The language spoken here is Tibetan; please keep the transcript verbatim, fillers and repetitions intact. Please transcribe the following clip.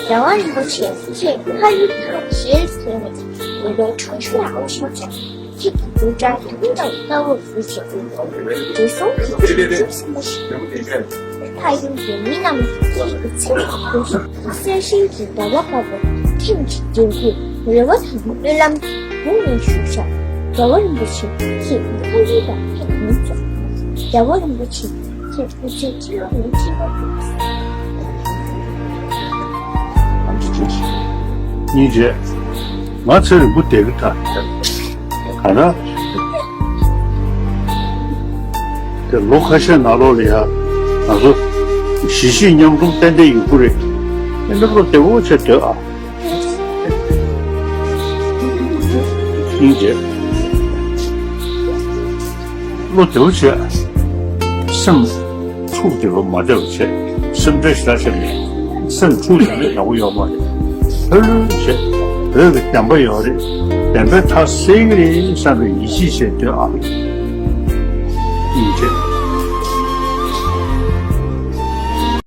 རྒྱལ་བ་རིན་པོ་ཆེ་ཁྱེད་ཕ་ཡུལ་ཐང་ཞལ་གཟིགས་ནས་མི་ལོ་ཁྲི་ཕྲག་ཁྲི་ཕྲག་ཁྱེད་ཀྱི་འདུན་གྲྭ་ཐུགས་དང་བལྟ་བར་བཞུགས་ཤིང་། རྗེས་སུ་ཁྱེད་ཀྱི་ཁྱེད་ཀྱི་ཕ་ཡུལ་གྱི་མི་རྣམས་ཁྱེད་ཀྱི་ཚེ་ལ་གསལ་ཤིང་གི་ཟླ་བ་ལྟ་བུ་ཁྱེད་ཀྱི་འབྲས་བུ་རེ་བ་དང་སྨོན་ལམ་བུ་ནས་ཞུ་བཞག་རྒྱལ་བ་རིན་པོ་ཆེ་ཁྱེད་ཀྱི་ཕ་ཡུལ་དང་ཁྱེད་ཀྱི་མི་ཚོ། རྒྱལ་བ་རིན་པོ་ཆེ། ཁྱེད་སྐུ་ཚེ་ཁྲི་ལོ་ནས་ཁྲི་ལོ་བར། སྙིང་རྗེ། ང་ཚེ་རིང་པོ་བསྡད་ཀྱི་ད། ག་ན། དེ་ལོ་ཁ་ཤས་ནང་ལོགས་ལ་ཡ། ང་ཚོ་གཞིས་བྱེས་མཉམ་འཛོམས་ཏན་ཏན་ཡོང་གི་རེད། དེ་འདྲ་བློ་བདེ་བོ་བྱས་སྡོད་ཨ། སྙིང་རྗེ། བློ་བདེ་བོ་བྱས། སེམས་འཁྲུག་བདེ་བོ་མ་བདེ་བོ་བྱས། སེམས་ཁྲལ་ཞེ་དྲག་བྱས་ནས་སེམས་འཁྲུག་བྱས་ནས་ཡག་པོ་ཡོད་མ་རེད། ལྷོད་ལྷོད་བྱས། བོད་ཀྱི་བདེན་པ་ཡོད་རེད། བདེན་པའི་མཐའ་གསལ་གྱི་རེད་བསམ་པའི་ཡིད་ཆེས་བྱས་སྡོད་ཨ། སྙིང་རྗེ།